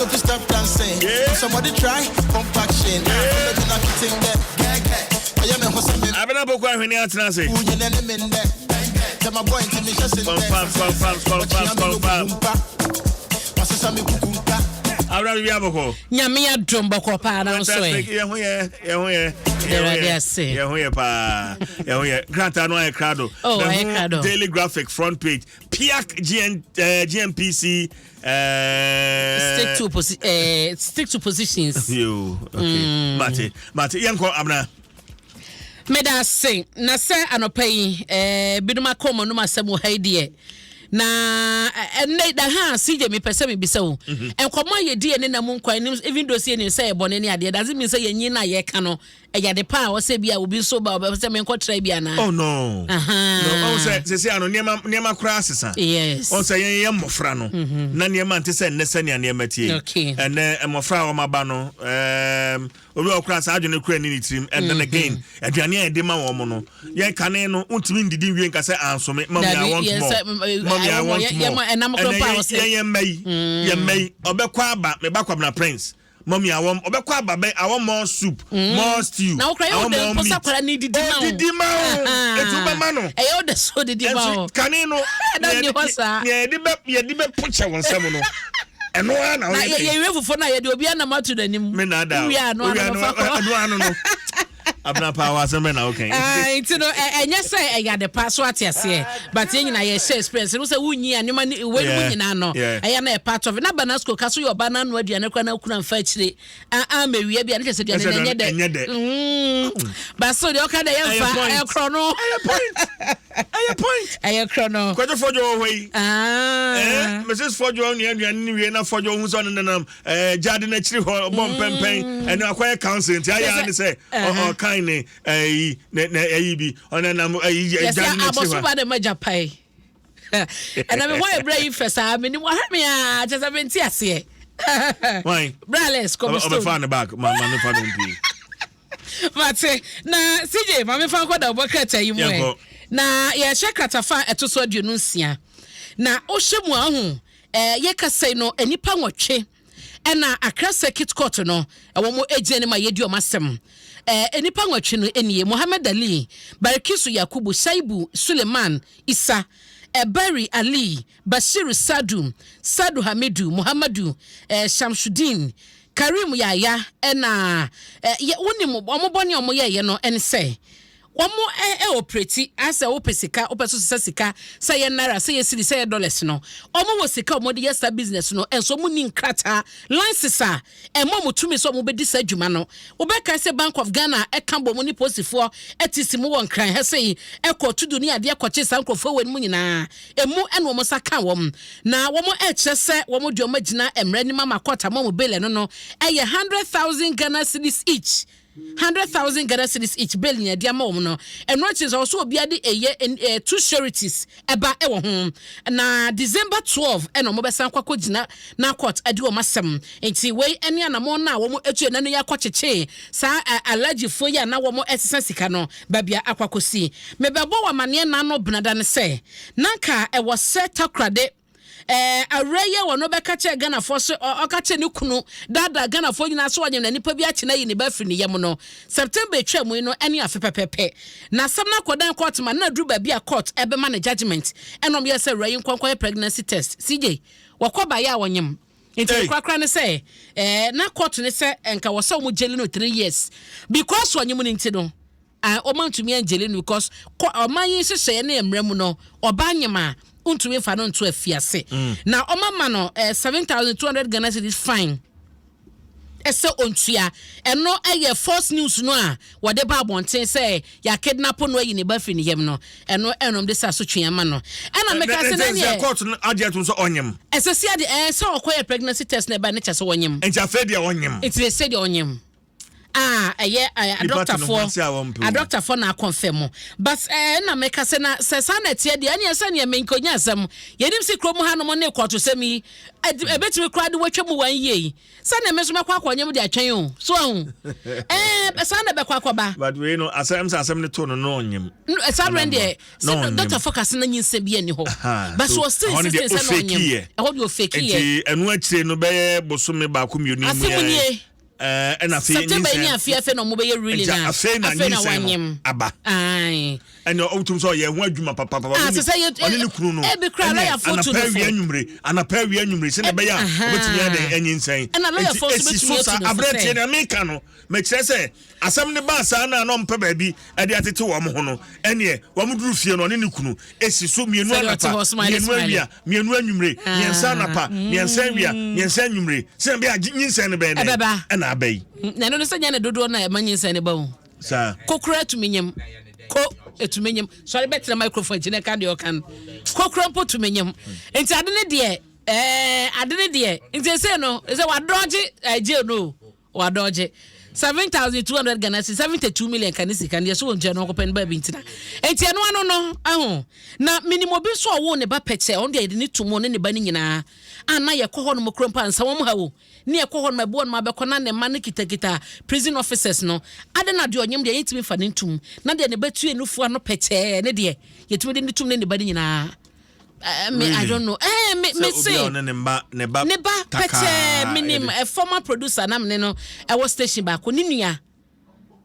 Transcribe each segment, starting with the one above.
Stop dancing. Yeah. Somebody try compaction. Abena Poku ahwene atena ase. Confirm, confirm, confirm, confirm. Abena bibi abɔkɔ. Nyame adom bɔkɔ paa na nso ɛ. Yɛn ho yɛ, yɛn ho yɛ. Yɛwurade ase. Yɛn ho yɛ paa. Yɛn ho yɛ. Krataa no ayɛ krado. Oh, ayɛ krado. Daily Graphic front page. PIAC GN, GNPC Stick to positions. Yo, okay. Mate, mate. Yɛnkɔ Abena. Meda ase na sɛ anɔpa yi binom akɔ ɔmo anum asɛm wɔ ha yi deɛ na ɛnɛ da ha CJ mepɛ sɛ mebisa wo nkɔmmɔ a yɛdi yɛ ne nam nkwan nim, even though sɛ yɛnim sɛ yɛ bɔne ne adeɛ, doesn't mean sɛ yɛnyi no a yɛka no ɛyɛ ade pa a ɔsɛ bi a obi nso ba ɔbɛpɛ sɛ menkɔtra bi anaa. Oh no. No, ɔn sɛ ano nneɛma koraa sesa. Ɔn sɛ yɛn yɛ mmɔfra no na nneɛma nte sɛ nnɛ sɛnea nneɛma tie. Ɛnɛ mmɔfra a wɔn aba no, obi a ɔkora saa adwene kora ni ne tirim. And then again, aduane a yɛde ma wɔn no, yɛn kane no ntumi ndidi nwie nka sɛ ansome, "Mommy, I Dabi, want yɛn more. sɛ, Mommy, I want more." Ɛnam Ɛnɛ kora pa a yɛn wɔsɛ. yɛn mma yi ɔbɛkɔ aba, meba Kwabena Prince, "Mommy, I want," ɔbɛkɔ aba bɛ, "I want more soup, more stew." Na wokora "I yɛ want wode more mpo meat." sɛ akwara ne didi ma wo. Ɔdidi ma wo etu bɛma no. Ɛyɛ wode so didi ma wo. Ɛnso kane no Ɛna nni hɔ saa. Nea yɛde bɛ po kyɛ wɔn nsam no, ɛno ara na Na ɔyɛ dɛ. Yɛwie fufuo no a, yɛde obi anam ato n'anim. Me na da. Wowie a, no ano fa kɔ. Ɛno ano no, Abena paa wɔ asɛm bɛ na wokan. Ah, nti no ɛnyɛ sɛ ɛyɛ ade pa so ate aseɛ, but yɛn nyinaa yɛhyɛ experience no sɛ wonyi a nneɛma ne wei no mu nyinaa no ɛyɛ na yɛ part of it. Na Banasco ka so yɛ ɔba no ano aduane koraa na okura mfa akyire a mɛwia bi a ne kyɛ sɛ aduane no ɛnyɛ dɛ. Ɛnyɛ dɛ. But so deɛ ɔka dɛ yɛmfa Ɛyɛ point. ɛyɛ korɔ no. Ɛyɛ point, ɛyɛ point. Ɛyɛ korɔ no. Kwadwo Fɔdwo wɔ hɔ yi. Ah. Mrs Fɔdwo nua aduane no wie na Fɔdwo hu sɛ ɔne nenam gyaade n'akyiri hɔ bɔ mpɛmpɛn. Ɛno akɔyɛ council nti ayɛ ne sɛ ɔkan ne ɛyi ne ɛyi bi ɔnenam ɛyi yɛsɛ gyaade n'akyiri hɔ. Abɔsoba de ma gya pae ɛna me hɔ yɛ berɛ yi fɛ saa menim wahwɛ me a kyɛ sɛ mente aseɛ. Why? Brales kɔmistone. Ɔbɛfa ne bag ma ne fa no mpie. Mate na CJ ma mefa nkɔ da wobɔ krataa yi mu ɛ. Yɛnkɔ. Na yɛhyɛ kratafa a ɛto so 26 na wohyɛ mu a ɔho yɛkasa yi no nnipa 8 ɛna Accra Circuit Court no ɛwɔ mo gyina no mu a yɛdi ɔmo asɛm. Nnipa 8 no nie: Mohammed Ali, Barikisu Yakubu, Shaibu Suleiman Isa, Barry Ali, Bashiru Sadu, Sadu Hamidu, Muhammadu Shamsudin, Karim Yaya. Ɛna wonim ɔmo bɔne a ɔmo yɛɛyɛ no ɛne sɛ wɔn ɛ operate asɛ wopɛ sika, wopɛ so sisa sika, sɛ yɛ naira, sɛ yɛ cedi, sɛ yɛ dollars no, ɔmo wɔ sika a ɔmo de yɛ saa business no, ɛnso ɔmo ni nkrataa license a ɛmo ɔmo tumi sɛ ɔmo bɛdi saa adwuma no. Wobɛka sɛ Bank of Ghana ɛka bɔ mu ne polisifoɔ ɛte si mu wɔ Nkran ha sɛ yi ɛkɔ tudu ne adeɛ kɔkye saa nkurɔfoɔ wɔ mu nyinaa emu, ɛna wɔn nsa ka wɔn na wɔn ɛkyerɛ sɛ wɔn de wɔn agyina mmerɛ anim ama court ama wɔn bail. Ɛno no ɛyɛ 100,000 Ghana cedis each, 100,000 Ghana cedis each bail ní ɛde ama wɔn no. Ɛno akyi nso ɔso obiara de ɛyɛ two sureties ɛba ɛwɔ ho na December 12 ɛna wɔn bɛsan kɔ akɔgyina na court ɛde wɔn asɛm. Nti wei ɛne anamɔ no a wɔn atu ɛna no yɛ akɔkyekye saa alagyefoɔ yi a na wɔn ɛsesa sika no baabi a akɔ akɔsi. Mebɛbɔ wɔ amaneɛ n'ano benada ne sɛ nanka ɛwɔ sɛ Takorade awura yi a wɔn bɛka kyerɛ Ghanafoɔ so ɔka kyerɛ ne kunu daadaa Ghanafoɔ nyinaa so ɔnyɛ na nipa bi akyena yi ne ba firi ne yam no, September etwa mu yi no ɛne afe pɛpɛpɛ na asɛm no akɔdan court ma na duru baabi a court ɛbɛma ne judgement. Ɛna ɔmo yɛ sɛ awura yi nkɔnkɔ yɛ pregnancy test. CJ wɔkɔ baayɛ a wɔnyam nti Hey. korakora ne sɛ na court ne sɛ nka wɔ sɛ ɔmo jail no 3 years because ɔnyam no nti no ɔmo ntumi anjail no because kɔ ɔman yi nhyehyɛeɛ ne mmerɛ mu no, ɔbaa nyam a ntumi nfa no nto afiase na ɔmo ama no 7,200 Ghana cedis fine ɛsɛ ontua. Ɛno ɛyɛ false news no a wɔde ba abɔnten sɛ yɛakidnap no ayi ne ba firi ne yam no. Ɛno ɛnom de sɛ asotwe ama no. Ɛna meka sɛ na sɛ neɛ court no agye atom sɛ ɔnyem. Ɛsɛ si ade sɛ ɔkɔyɛ pregnancy test na ɛba ne kyɛ sɛ wɔnyem. Nti afei deɛ ɔnyem. Nti sɛ deɛ ɔnyem. A ɛyɛ adɔktafoɔ adɔktafoɔ na akɔnfɛm mu but ɛɛ na meka sɛ na sɛ saa na ɛteɛ deɛ ɛneɛ sɛ neɛ menkonya asɛm yɛnim sɛ kurom hanom ne kɔɔtosɛm yi ɛbɛtumi koraa de wɔatwa mu wɔn yie yi sɛdeɛ me nso mɛkɔ akɔnyɛ mu de atwɛn o so ahu ɛɛ saa na ɛbɛkɔ akɔba. But wei no asɛm sɛ asɛm no to no no ɔnyem. Saa berɛ deɛ sɛ dɔkta fo kase na nyinsɛn bi ani hɔ but so ɔstill insisting sɛ na ɔnyem ɛhɔ deɛ ɔfeki yɛ. Nti ɛno akyire no bɛyɛ bosome baako mmienu mu yɛ. Afe mu nie. Ɛna afei September yi ne afei afei na ɔmo bɛyɛ ruling a afei na nyinsɛn no aba. Ɛna ɔtum sɛ ɔyɛ ho adwuma papapapa ah, ɔne ne kunu no ebi kura lɔyafoɔ tu no fo anapa awia anwummere anapa awia anwummere sɛ na ɛbɛyɛ a ɔbɛtumi adɛn anyinsɛn. Ɛna lɔyafoɔ nso bɛtumi atu no fo sɛ aberanteɛ na meka no mekyerɛ sɛ asɛm no baa saa na na ɔmpɛ baabi de atete wɔn ho no ɛneɛ wɔn duru fie no ɔne ne kunu esi so mmienu anapa mmienu awia mmienu anwummere mmiɛnsa anapa mmiɛnsa awia mmiɛnsa anwummere sɛ ɛbɛyɛ a nyinsɛn no bɛyɛ dɛn ɛna aba yi. Na ɛno no sɛ nyɛ ne dodoɔ na ɛma nyinsɛn no ba o. Saa. Kokora tumi nyam ko etumi nyam sɔre bɛtena microphone akyi na ɛka deɛ ɔka no kokora mpo tumi nyam nti ade ne deɛ ɛɛ ade ne deɛ nti ɛsɛ no ɛsɛ wadɔgye ɛgye no Wadɔgye 7,200 Ghana cedis, 72 million ka ne sika no, yɛso wɔn ntua no ɔkɔpɛ no baabi ntina. Enti ɛno ano no, aho. Na menim obi nso a ɔwoo ne ba pɛkyɛ, ɔno deɛ yɛde ne to mu, ɔne ne ba no nyinaa. A na yɛkɔ hɔ nom kuro mpo ansa wɔn ha o. Ne yɛkɔ hɔ nom, ɛboɔ nom abɛkɔ na ne mma no kitakita prison officers no. Adɛn na deɛ ɔnyem deɛ yɛntumi mfa no ntum, na deɛ ne ba tue nufoɔ ano pɛkyɛɛ ne deɛ yɛtumi de no tum ne ne ba no nyinaa. Eh, me, I don't know. Eh, me, me se. Ne ba, ne ba, ne ba pɛkyɛ menim a former producer na mene no ɛwɔ station baako ne nua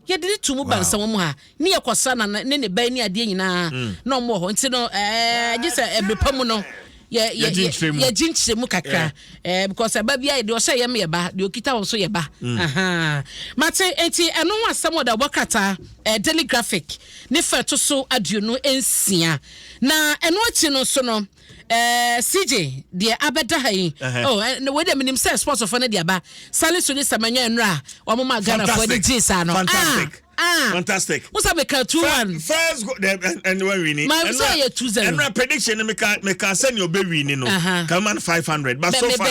yɛde ne to mu ba nsa wɔn ha ne yɛ kɔsa na ne ne ba ne adeɛ nyinaa mm. na wɔn wɔ hɔ nti no ɛɛ gye sɛ ɛbere pa mu no yɛ yɛ yɛgye nkyerɛ mu kakra ɛɛ because ɛba bi ayɛ deɛ ɔhyɛ yɛm yɛ ba deɛ okita wɔn nso yɛ ba mm. mate nti ɛno ho asɛm wɔ da ɔbɔ krataa ɛɛ daily graphic ne fɛ to so 26. Na ɛno akyi no nso no, eh, CJ deɛ abɛda ha yi. Oh, eh, wei deɛ menim sɛ sportsfoɔ no de aba. Salisu ne Samanya nnura a wɔn ma Ghanafoɔ ani gyee saa no. Fantastic. Ah, ah. Fantastic. Wosa meka 2-1. First goal, and when we need. Ma sɛ yɛ 2-0. Ɛnura prediction no meka meka sɛ nea ɔbɛ win no. Kama no 500. But so far.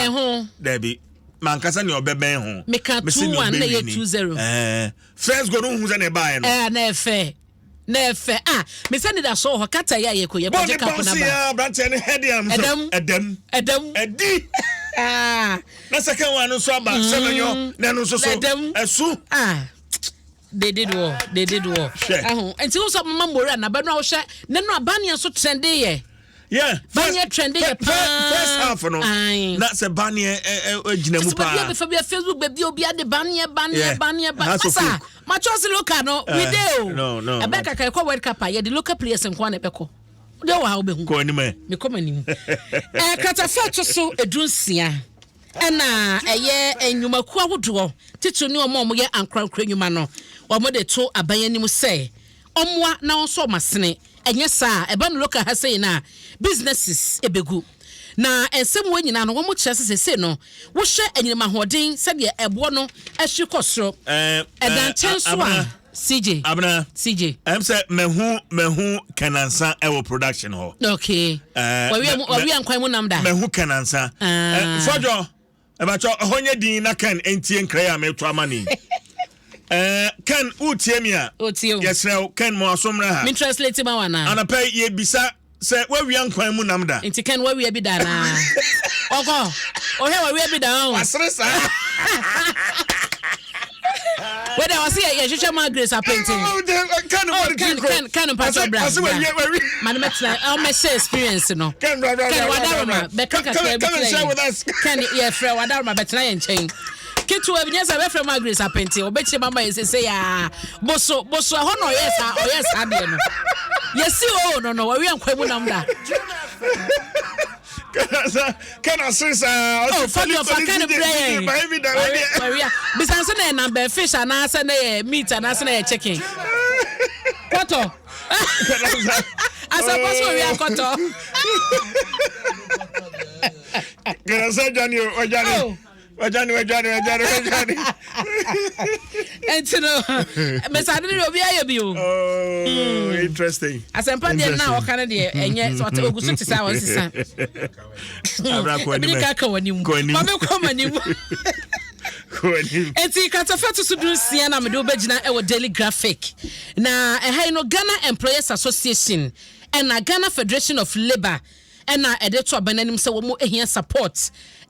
Dabi. Mankasa nea ɔbɛbɛn ho. Meka 2-1 na yɛ 2-0. Eh, first goal no hu sɛ na ɛbaeɛ no. Eh, na ɛfɛ. Na ɛfɛ a mesɛ ne da so wɔ hɔ kata yi a yɛkɔ yɛkɔgye cup no aba. Aberanteɛ no head am so ɛdɛm ɛdɛm ɛdɛm ɛdi ah. Na second one nso aba mm. sɛmɛnyɔ na ɛno nso so ɛdɛm ɛso ah they did well they did well. Hwɛ ɛho nti wosɔ mama mori a naba no a wohwɛ ne no abaneɛ nso trende yɛ. Yeah, first, Baneɛ trende yɛ paa. First half no. Aye. Na sɛ baneɛ ɛ ɛ gyina mu paa. Baabi a bɛfa bi a Facebook baabi a obi ade baneɛ baneɛ baneɛ ba. Masa ma choice local no we dey o. No no. Ɛbɛ kaka ɛkɔ World Cup a yɛde local players nko na ɛbɛkɔ. Deɛ wɔ ha wobɛhu. Kɔ anim ɛ. Mekɔ m'anim. Ɛɛ kratafa ɛto so 16 ɛna ɛyɛ nnwumakuo ahodoɔ titiriw ne wɔn a wɔyɛ ankorankoro nnwuma no wɔde to aban anim sɛ ɔmmoa na ɔnsɔ wɔn asene. Ɛnyɛ saa a, ɛba no local ha sei no a, businesses bɛgu. Na nsɛm wei nyinaa no, wɔkyerɛ sɛ seesei no, wohwɛ anyinam ahoɔden sɛdeɛ ɛboɔ no ahwiri kɔ soro. Ɛda nkyɛn nso a, CJ. Abena. CJ. Ɛm sɛ mahu mahu Kɛnansa ɛwɔ production hɔ. Okay. Wɔwia wɔwia nkwan mu nam da. Mahu Kɛnansa. Fɔdwɔ. Ɛbɛkyɛ ɛhɔ nyɛ din na Ken ntie nkra yi a meto ama no yi. Eh, Ken, wotie mi a? Otie o. Yɛsrɛ wo, Ken, ma waso mmra ha. Me translate ma wo anaa? Anɔpa yi, yɛbisa sɛ woawia nkwan mu nam da? Nti Ken, woawia bi da anaa? Ɔkɔ, ɔhwɛ wawia bi da ɔn. Wasere saa. Wei deɛ ɔse yɛhwehwɛ ma Grace apɛnten. Ken, oh, Ken, Ken, Ken mpatsɔ bra. Ɔse wawia, wawia. Ma no mɛtena, ɔmɛhyɛ experience no. Ken, bra, bra, Ken, wadaroma, bɛka kakra bi kyerɛ yɛn. Ken, yɛfrɛ wadaroma bɛtena yɛn nkyɛn. Ketewa bi nyɛ sɛ bɛfrɛ ma Grace apɛnten, ɔbɛkyerɛ mama yɛ sese yaa. Boso, boso ɛhɔ na ɔyɛ saa, ɔyɛ saa deɛ no. Yɛsi o no no, wawia nkwa mu nam da. Ken asere saa. Oh, Fabio fa Ken brɛ yɛn. Wawia. Bisa sɛ na yɛ number fish anaasɛ na yɛ meat anaasɛ na yɛ chicken. Kɔtɔ. Asɛmpa so owia kɔtɔ. Ken sɛ dwane o, ɔdwane. Oh. Ɔdwane, ɔdwane, ɔdwane, ɔdwane. Nti no, mesade no deɛ obi ayɛ bi o. Oh, hmm. interesting. Asɛmpa deɛ na ɔka no deɛ ɛnyɛ sɛ ɔte ogu so te sɛ a ɔnsesa. Abra kɔ anim. Ebi ka ka wɔ anim. Kɔ anim. Maame kɔ m'anim. Kɔ Yɛnkɔ anim. Enti kratafa ɛto so 16 na mede wobɛgyina wɔ Daily Graphic. Na ɛha yi no Ghana Employers Association ɛna Ghana Federation of Labour ɛna ɛde to aban anim sɛ wɔn hia support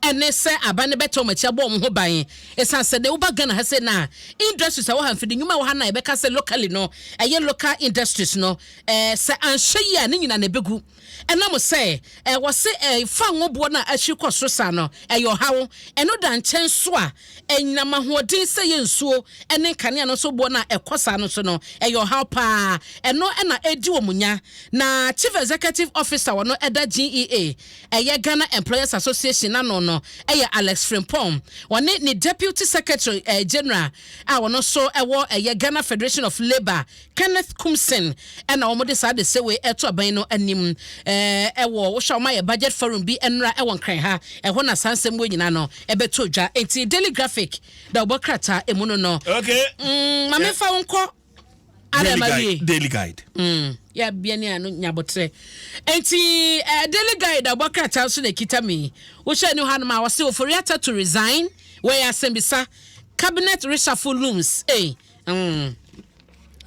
ɛne sɛ aban no bɛtɛ wɔn akyi abɔ wɔn ho ban. Ɛsiane sɛ dɛ woba Ghana ha sei no a, industries a ɛwɔ ha, mfidi nnwuma a ɛwɔ ha no a yɛbɛka sɛ locally no ɛyɛ local industries no, ɛɛ sɛ anhwɛ yie a ne nyinaa na ɛbɛgu. Ɛnam sɛ wɔse fango boɔ no a ahwiri kɔ soro saa no, ɛyɛ ɔhaw. Ɛno da nkyɛn nso a, anyinam ahoɔden sɛ ɛyɛ nsuo ne nkanea no nso boɔ no a ɛkɔ saa no nso no, ɛyɛ ɔhaw pa ara. Ɛno na ɛredi wɔn nya. Na Chief Executive Officer a ɔno da GEA, ɛyɛ Ghana Employers Association no ano no yɛ Alex Frimpong. Ɔne ne Deputy Secretary General a ɔno nso wɔ ɛyɛ Ghana Federation of Labour, Kenneth Kumson na wɔde saa adesrɛ wei reto aban no anim wɔ wohwɛ a wɔayɛ budget forum bi nnora wɔ Nkran ha, ɛhɔ na saa nsɛm wei nyinaa no ɛbɛtɔ dwa. Enti Daily Graphic da wɔbɔ krataa emu no no. Okay. Ma memfa wo nkɔ Daily Guide. Daily Guide. Ya bia ne ano nyabotrɛ. Enti Daily Guide da wɔbɔ krataa nso na ekita mi. Wohwɛ ne hanom a wɔse Ofori-Atta to resign, wɔyɛ asɛmbisa, cabinet reshuffle looms. Ei.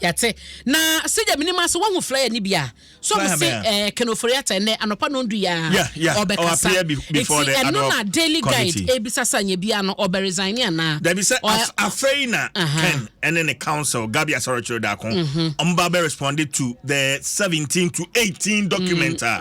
Yɛate. Na sɛdeɛ menim ase woahu flyer no bi a, so ɔmo se eh, Ken Ofori-Atta ɛnɛ anɔpa nɔndu yi ara ɔbɛkasa. Nti ɛno na Daily Guide ebisa sɛ anyɛ biara no ɔbɛ resign anaa? Dabi sɛ afei na Ken ɛne ne council Gabby Asare-Otchere Darko ɔmo ba bɛ respond to the 17 to 18 document a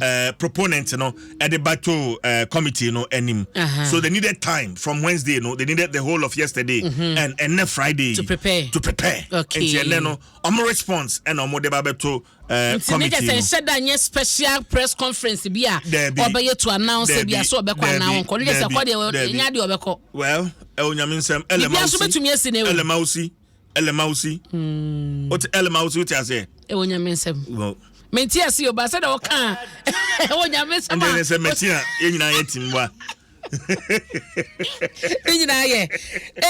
eh, proponent no ɛde ba to uh, committee no anim. So they needed time from Wednesday no, they needed the whole of yesterday and ɛnɛ Friday to prepare. To prepare. Okay. Nti ɛnɛ no ɔmo response ɛna ɔmo de ba bɛto committee no. Nti ne kyɛ sɛ nhyɛ da nyɛ special press conference bi a ɔbɛyɛ to announce bi a so ɔbɛkɔ anaa ɔnkɔ. Ne kyɛ sɛ kɔ deɛ nya deɛ ɔbɛkɔ. Well, ɛwɔ nyame nsɛm. Ɛlɛma osi. Ɛlɛma osi. Ɛlɛmawusi. Wote ɛlɛmawusi wote aseɛ. Ɛwɔ nyame nsɛm. Mente ase o ba sɛ na wɔka ɛwɔ nyame nsɛm a. Ɛnde sɛ mɛti a yɛn nyinaa yɛ tim wa. Ne nyinaa yɛ.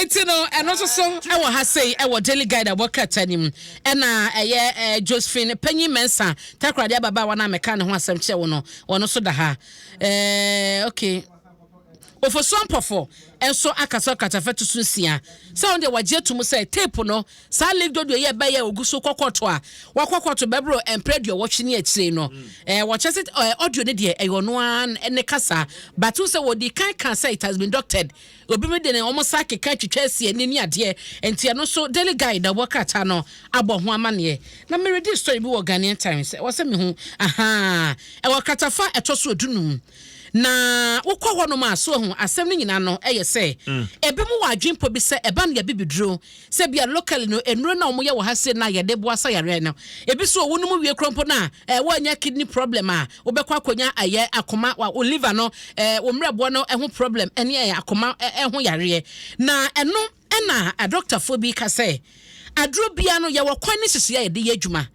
Eti no ɛno nso so ɛwɔ ha sei ɛwɔ Daily Guide a ɛwɔ krataa no mu ɛna ɛyɛ ɛɛ Josephine Panyin Mensah Takoradi ababaawa no a mɛka ne ho asɛm kyerɛ wo no ɔno nso da ha ɛɛ okay. Ofosu Ampofo nso akasa ɔkratafɛ to so nsia sɛ ɔno deɛ wagye atum sɛ tape no, saa leaked audio yi a ɛbɛyɛ a ogu so kɔ kɔɔto a wakɔ kɔɔto bɛboro mprɛ aduɔwɔtwe ne akyire no, eh, wɔkyerɛ sɛ eh, audio no deɛ ɛyɛ ɔno ara ne kasa, but wohu sɛ wɔdi kan kaa sɛ it has been doctored. Obi mu de ne wɔn nsa akeka atwitwa asi ani ne adeɛ, nti ɛno nso Daily Guide a ɛwɔ krataa no abɔ ho amaneɛ. Na meredi story bi wɔ Ghanaian Times, ɛwɔ sɛ mehu, ahaa, ɛwɔ kratafa ɛtɔ so dunum. Na wokɔ hɔnom a, so ahu, asɛm no nyinaa no yɛ sɛ, ebinom wɔ adwempɔ bi sɛ ɛba no yɛ abibiduro, sɛ ebia locally no, nnuro no a wɔyɛ wɔ ha sei no a yɛde boa sa yareɛ no, ebi so wonom wie koraa mpo no a, eh, woannya kidney problem a, wobɛkɔ akɔnya ɛyɛ akoma, wo liver no, eh, wo mmerɛboɔ no ho problem ne eh, akoma eh, ho yareɛ. Na ɛno na adɔktafoɔ bi ka sɛ, aduro biara no, yɛwɔ kwan ne nhyehyɛeɛ a yɛde yɛ adwuma.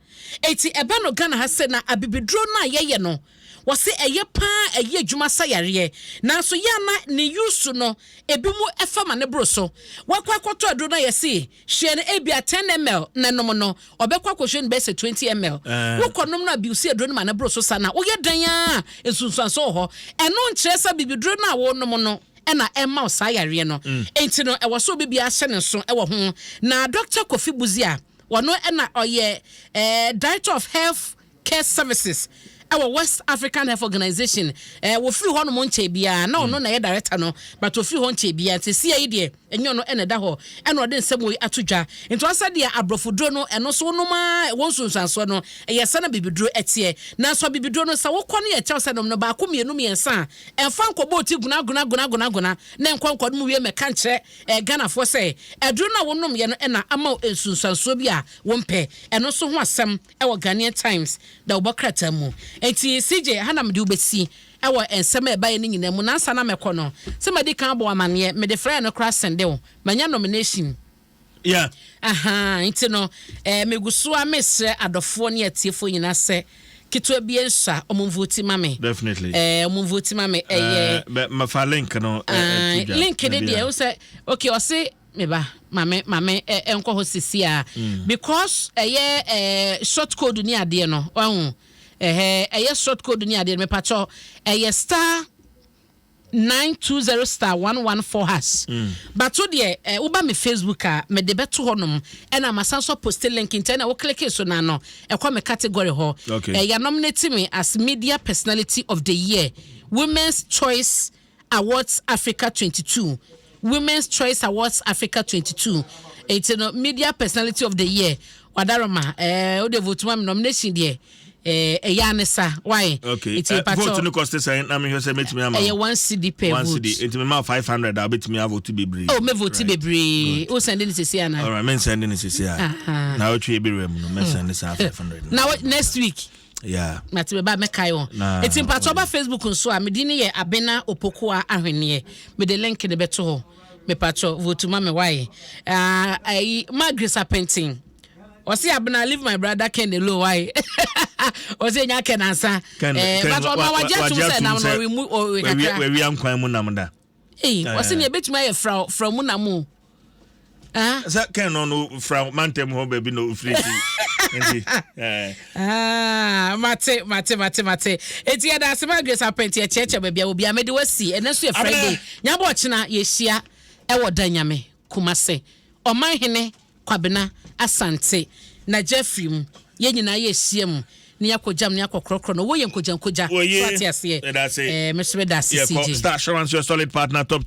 Enti ɛba no Ghana ha sei no a, abibiduro no a yɛyɛ no, Wɔse ɛyɛ paa ɛyɛ adwuma sa yareɛ nanso yɛ a na ne use no ebi mo ɛfa ma no boro so. Wakɔ akɔtɔ aduro no a yɛse hwiɛ no ebia 10 ml na nom no ɔbɛkɔ akɔhwie no bɛyɛ sɛ 20 ml. Wokɔ nom no abuse aduro no ma no boro so saa na woyɛ dɛn ara a nsunsuansoɔ wɔ hɔ. Ɛno nkyerɛ sɛ abibiduro no a wonom no na ɛma wo saa yareɛ no. Enti no ɛwɔ sɛ obi biara hyɛ ne nso wɔ ho. Na Doctor Kofi Busia ɔno na ɔyɛ Director of Health Care Services wɔ West African Health Organization. Eh, wɔfiri hɔ nom nkyɛe biara, na ɔno na ɛyɛ director no, but ɔfiri hɔ nkyɛe biara. Nti seɛ yi deɛ, ɛnyɛ ɔno na ɛda hɔ. Ɛna ɔde nsɛm wei ato dwa. Nti ɔsɛ deɛ aborɔfoduro no, ɛno nso wonom ara, ɛwɔ nsunsuansoɔ no, ɛyɛ sɛ na bibiduro ɛteɛ. Nanso abibiduro no, sɛ wokɔ no yɛkyɛ wo sɛ nom no baako, mmienu, mmiɛnsa a, ɛmfa nkɔbɔ wo ti gona gona gona gona gona, na nkɔ nkɔnom wie mmɛka nkyerɛ eh, Ghanafoɔ sɛ aduro no a wonomyɛ no na ama wo nsunsuansoɔ bi a wompɛ. Ɛno nso ho asɛm wɔ Ghanaian Times dawubɔ krataa mu. Enti CJ, ha na mede wo bɛsi wɔ nsɛm a ɛbaeɛ no nyinaa mu. Na ansa na mɛkɔ no, sɛ madi kan abɔ wo amaneɛ, mede flyer no koraa sɛnde wo. Manya nomination. Yeah. Ahaa, nti no, eh, megu so ara mesrɛ adɔfoɔ ne atiefoɔ nyinaa sɛ ketewa bi nsua, wɔn mvote ma me. Definitely. Eh, wɔn mvote ma me. Ɛyɛ. Eh, mafa link no. Eh, eh, link ne deɛ, wo sɛ, okay, ɔse. Me ba, ma me ma me nkɔ hɔ sisi a. Because ɛyɛ eh, short code ni adeɛ no, wahu. Ɛhɛ, ɛyɛ short code ni adeɛ no, mepakyɛ ɛyɛ star. 920 star 114 hash. But wo deɛ woba me Facebook a, mede bɛto hɔnom, ɛna masan so post link, nti ɛna wo click so na no ɛkɔ me category hɔ. Yɛ nominate me as Media Personality of the Year, Women's Choice Awards Africa 22, Women's Choice Awards Africa 22. Eti no, Media Personality of the Year, wadaroma wode vote ma me. Nomination deɛ, ɛyɛ ane sa why. Okay. Nti Vote no cost sɛn na mehwɛ sɛ mɛtumi ama? Ɛyɛ 1 cedi per One vote. cedi, nti mema 500 a, wobɛtumi avote bebree. Oh, me vote bebree. O send ne sisi ana? Alright, mensɛnde ne sisi a. Na wotwe ebi mu no, mɛsɛnde saa 500 no. Na next week. Yeah. Mate, bɛba mɛkae wɔn. Eti mpatɔ ba Facebook nso a, mede ne yɛ Abena Opokoa Ahwenneɛ. Mede link ne bɛto hɔ. Mepatɔ vote ma me wae. Ayi Margaret Apɛnten ɔsi, "Abena, leave my brother Ken alone." Wae, ɔsi enya Ken ansa. Ken But ɔno wagye atum sɛ nam no ɔwe mu ɔwe kakra. Wawia nkwan mu nam da. Ee, ɔsi nea ebetumi ayɛ fra fra mu nam o. Ah. Sɛ Ken no fra mantam hɔ baabi na ofiri ti nti Ah, mate, mate, mate, mate. Eti yɛda ase ma Grace Apɛnti. Ɛkyerɛkyerɛ baabi a obi a mede wasi. Ɛnɛ nso yɛ Friday. Nyabɔ ɔkyena yɛhyia ɛwɔ Danyame Kumase. Ɔmanhene Kwabena Asante na Jeffrey mu. Yɛn nyinaa yɛhyia mu ne yɛakɔgyam ne yɛakɔkorɔkorɔ no. Wɔyɛ nkogya nkogya. Wɔye. So ate aseɛ. Yɛda ase. Me nso meda ase. Yɛkɔ CJ. Star Assurance, your solid partner, top.